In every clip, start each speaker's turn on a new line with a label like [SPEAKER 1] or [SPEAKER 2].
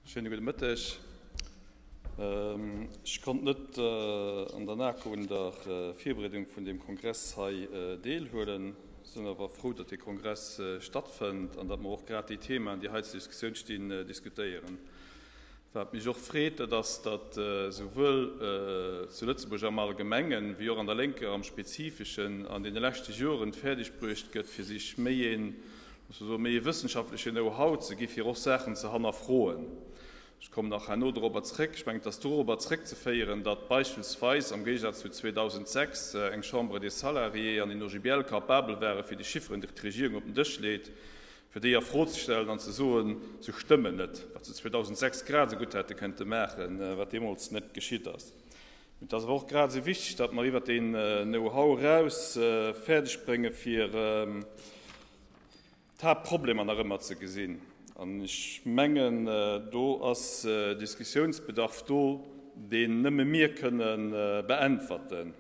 [SPEAKER 1] Schéine gudde Mëtteg. Ech konnt net an der NAKO un der Virbereedung vun deem Kongress hei deelhuelen, sinn awer frou, datt dee Kongress stattfënnt an datt mer och grad déi Themaen, déi hei zur Diskussioun stinn, diskutéieren. Wat mech och freet, dat ass, datt esouwuel zu Lëtzebuerg am Allgemengen, wéi och an der Lénker am Spezifeschen an deene leschte Joren fäerdeg bruecht gëtt, fir sech méi een muss mer soen, méi e wëssenschaftleche Know-how ze gi fir och Saachen ze hannerfroen. Ech kommen nach herno dorobber zréck. Ech mengen, et ass dorobber zréckzeféieren, datt beispillsweis am Géigesaz zu 2006 eng Chambre des Salariés an een OGBL capabel ware fir déi Chifferen, déi d'Regierung op den Dësch leet, fir déi a Fro ze stellen an ze soen, se stëmmen net, wat se 2006 grad esou gutt hätte kënnte maachen, wat deemools net geschitt ass. Et ass awer och grad esou wichteg, datt mer iwwert deen Know-how eraus fäerdegbrénge fir d'Haaptproblemer nach ëmmer ze gesinn. An ech mengen, do ass Diskussiounsbedarf do, deen nëmme mir kënne beäntwerten.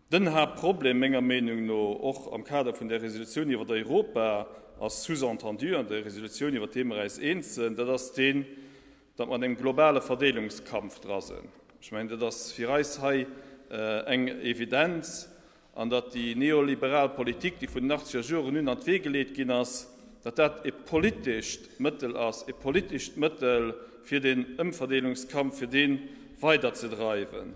[SPEAKER 1] Den Haaptproblem, menger Meenung no, och am Kader vun där Resolutioun iwwer Europa, ass sous-entendu an der Resolutioun, iwwer déi mer äis eens sinn, dat ass deen, datt mer an engem globale Verdeelungskampf dra sinn. Ech mengen, dat ass fir eis hei eng Evidenz. An datt déi neoliberal Politik, déi vun den achtzeger Joren un an d'Wee geleet ginn ass, datt dat e politescht Mëttel ass, e politescht Mëttel fir den Ëmverdeelungskampf, fir dee weiderzedreiwen.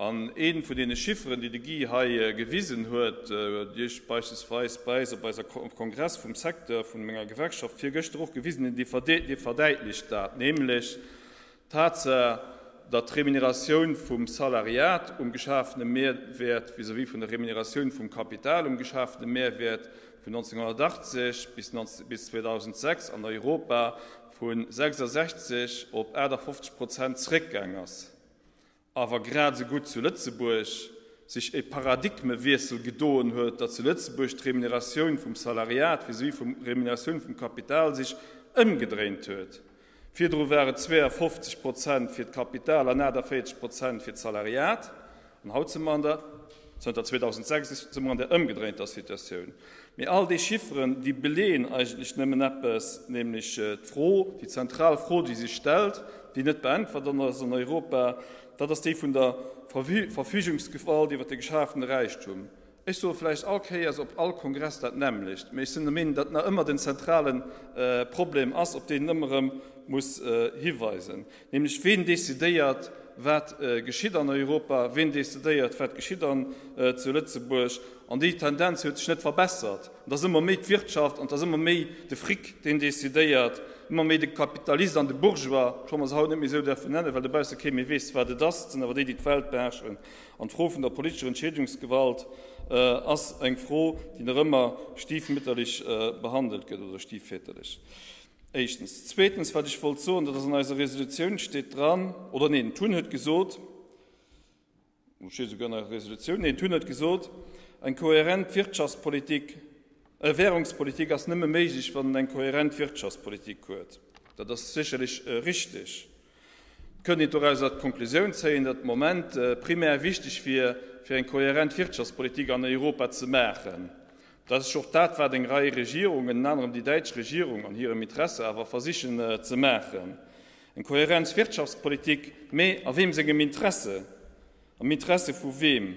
[SPEAKER 1] An ee vun deene Chifferen, déi de Guy hei gewisen huet, déi ech beispillsweis bei eis op eiser Kongress vum Secteur vun menger Gewerkschaft virgëschter och gewisen hunn, dee verdäitlecht dat, nämlech d'Tatsaach, datt d'Remuneratioun vum Salariat um geschafene Mehrwäert vis-à-vis vun der Remuneratioun vum Kapital um geschafene Mehrwäert vun 1980 bis 2006 an Europa vu 66 op 58 Prozent zréckgaang ass. Awer grad esou gutt zu Lëtzebuerg sech e Paradigmewiessel gedoen huet, datt zu Lëtzebuerg d'Remuneratioun vum Salariat vis-à-vis vum Remuneratioun vum Kapital sech ëmgedréint huet. Virdru war et 52 Prozent fir d'Kapital an 48 Prozent fir d'Salariat. An haut si mer an der, zënter 2006 si mer an der ëmgedréinter Situatioun. Mee all déi Chifferen, déi beleeën eigentlech nëmmen eppes, nämlech d'Fro, déi zentral Fro, déi sech stellt, déi net beäntwert ass an Europa, dat ass déi vun der Verfügungsgewalt iwwert de geschafene Räichtum. Ech soe vläicht all Kéiers op all Kongress dat nämmlecht, mee ech sinn der Meenung, datt nach ëmmer den zentrale Problem ass, op deen een ëmmer erëm muss hiweisen, nämlech ween decidéiert, wat geschitt an Europa, ween decidéiert, wat geschitt an zu Lëtzebuerg. An déi Tendenz huet sech net verbessert. Et ass ëmmer méi d'Wirtschaft an et ass ëmmer méi de Fric, deen decidéiert, ëmmer méi de Kapitalist an de Bourgeois, obscho mer se haut net méi esou däerfen nennen, well dobausse kee méi weess, wat et ass. Et sinn awer déi, déi d'Welt beherrschen. An d'Fro vun der politescher Entscheedungsgewalt ass eng Fro, déi nach ëmmer stiefmütterlech behandelt gëtt oder stiefväterlech. Éischtens. Zweetens, wat ech wollt soen, dat ass an eiser Resolutioun steet dran, oder neen, d'Tun huet gesot, oder steet esouguer an eiser Resolutioun, neen, d'Tun huet gesot, eng kohärent Wirtschaftspolitik, äh, Währungspolitik ass nëmme méiglech, wann en eng kohärent Wirtschaftspolitik huet. Dat ass sécherlech richtig. Et kënnt een dorauser d'Konklusioun zéien, datt de Moment primär wichteg wier, fir eng kohärent Wirtschaftspolitik an Europa ze maachen. Dat ass och dat, wat eng Rei Regierungen, ënner anerem déi däitsch Regierung, an hirem Interesse awer versichen ze maachen. Eng kohärent Wirtschaftspolitik, mee a weem sengem Interesse? Am Interesse vu weem?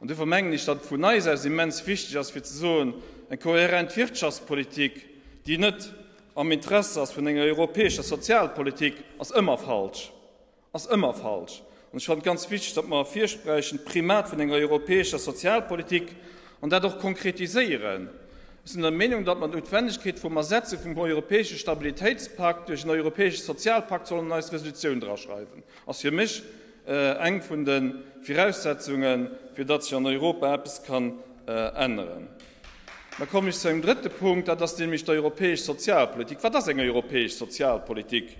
[SPEAKER 1] An duerfir mengen ech, datt et vun eis aus immens wichteg ass, fir ze soen, eng kohärent Wirtschaftspolitik, déi net am Interesse ass vun enger europäescher Sozialpolitik, ass ëmmer falsch. Ass ëmmer falsch. An ech fannen et ganz wichteg, datt mer ervirsträichen, d'Primat vun enger europäescher Sozialpolitik an dat och konkretiséieren. Ech sinn der Meenung, datt mer d'Noutwendegkeet vum Ersetze vum europäesche Stabilitéitspakt duerch en europäesche Sozialpakt sollen an eis Resolutioun draschreiwen. Ass fir mech eng vun de Viraussetzungen, fir datt sech an Europa eppes kann änneren. Da kommen ech zu engem drëtte Punkt, dat ass nämlech d'europäesch Sozialpolitik. Wat ass eng europäesch Sozialpolitik?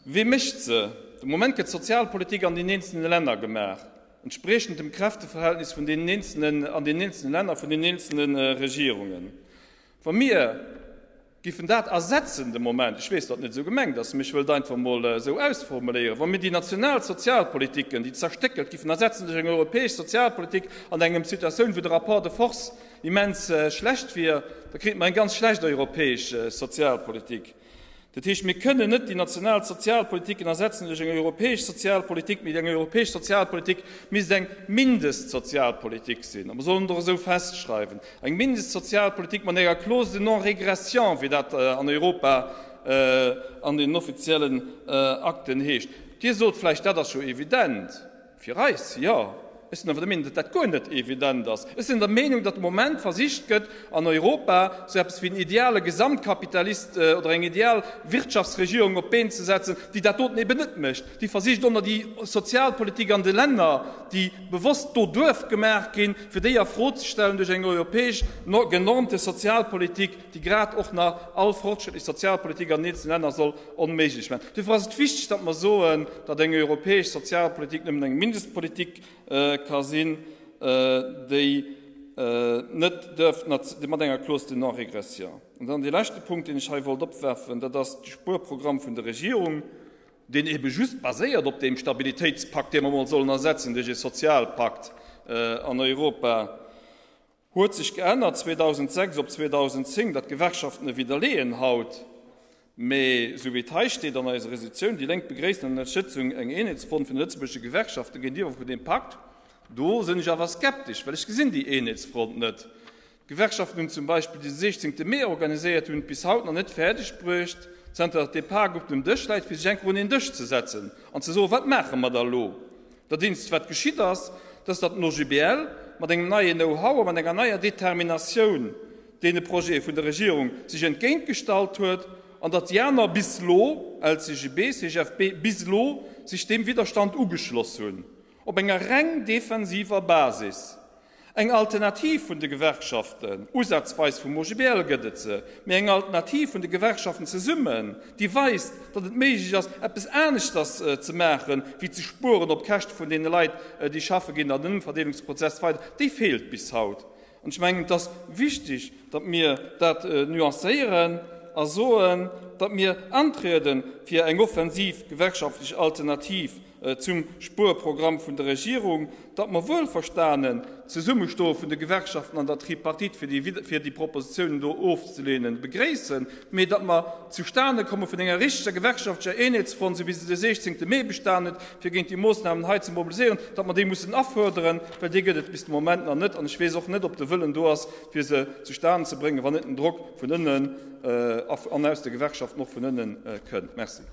[SPEAKER 1] Wee mécht se? De Moment gëtt d'Sozialpolitik an den eenzelne Länner gemaach, entspriechend dem Kräfteverhältnis vun deenen eenzelnen, an den eenzelne Länner, vun den eenzelne Regierungen. Wa mir giffen dat ersetzen de Moment, ech weess, datt et net esou gemengt ass, mee ech wëll et einfach emol esou ausformuléieren, wa mir déi national Sozialpolitiken, déi zerstéckelt giffen ersetzen duerch eng europäesch Sozialpolitik an engem Situatioun, wou de Rapport de force immens schlecht wier, da krite mer eng ganz schlecht europäesch Sozialpolitik. Dat heescht, mir kënnen net déi national Sozialpolitiken ersetzen duerch eng europäesch Sozialpolitik, mee eng europäesch Sozialpolitik misst eng Mindestsozialpolitik sinn, a mer sollen et och esou festschreiwen, eng Mindestsozialpolitik mat enger Clause de non-régression, wéi dat an Europa an den offiziellen Akten heescht. Dir sot vläicht, dat ass jo evident. Fir eis, jo. Ech sinn awer der Meenung, datt dat guer net evident ass. Ech sinn der Meenung, datt de Moment versicht gëtt, an Europa esou eppes wéi en ideale Gesamtkapitalist oder eng ideal Wirtschaftsregierung op d'Been ze setzen, déi dat doten eben net mécht, déi versicht, ënner déi Sozialpolitik an de Länner, déi bewosst do duerf gemaach ginn, fir déi a Fro ze stellen duerch eng europäesch genormte Sozialpolitik, déi grad och nach all fortschrëttlech Sozialpolitik an den eenzelne Länner soll onméiglech maachen. Duerfir ass et wichteg, datt mer soen, datt eng europäesch Sozialpolitik nëmmen eng Mindestpolitik ka sinn, déi net duerf mat enger Clause de non-régression. An dann dee leschte Punkt, deen ech hei wollt opwerfen, dat ass de Spuerprogramm vun der Regierung, deen ebe just baséiert op deem Stabilitéitspakt, dee mer emol sollen ersetzen duerch ee Sozialpakt an Europa. Huet sech geännert 2006 op 2010, datt d'Gewerkschaften e widderleeën haut, mee esou wéi et hei steet an eiser Resolutioun, déi Lénk begréissen an Ënnerstëtzung eng Eenheetsfront vun de lëtzebuergesche Gewerkschaften géintiwwer vun deem Pakt. Do sinn ech awer skeptesch, well ech gesinn déi Eenheetsfront net. D'Gewerkschaften hunn zum Beispill, déi de 16 Mee organiséiert hunn, et bis haut nach net fäerdeg bruecht, zanter datt dee Pak op dem Dësch läit, fir sech eng Kéier un een Dësch ze setzen an ze soen, wat maache mer da elo? Dat eenzegt wat geschitt ass, dat ass, datt den OGBL mat engem neien Know-how a mat enger neier Determinatioun deene Projete vun der Regierung sech entgéintgestallt huet an datt déi aner bis elo, LCGB, CGFP, bis elo sech deem Widderstand ugeschloss hunn, op enger reng defensiver Basis. Eng Alternativ vun de Gewerkschaften, usazweis vum OGBL gëtt et se, mee eng Alternativ vun de Gewerkschaften zesummen, déi weist, datt et méiglech ass, eppes aneschters ze maachen, wéi ze spueren op Käschte vun deene Leit, déi schaffe ginn, an den Ëmverdeelungsprozess weider, déi feelt bis haut. An ech mengen, et ass wichtig, datt mir dat nuancéieren a soen, datt mir antriede fir eng offensiv gewerkschaftlech Alternativ zum Spuerprogramm vun der Regierung, datt mer wuelverstanen d'Zesummestoe vun de Gewerkschaften an der Tripartite, fir déi fir déi Propositionen do ofzelehnen, begréissen, mee datt mer d'Zustanekomme vun enger richteger gewerkschaftlecher Eenheetsfront, esou wéi se de 16. Mee bestanen huet, fir géint déi Moosnamen hei ze mobiliséieren, datt mer déi mussen afuerderen, well déi gëtt et bis de Moment nach net. An ech weess och net, ob de Wëllen do ass, fir se zustanen ze bréngen, wann net den Drock vun ënnen an aus de Gewerkschaften och vun ënnen kënnt. Merci.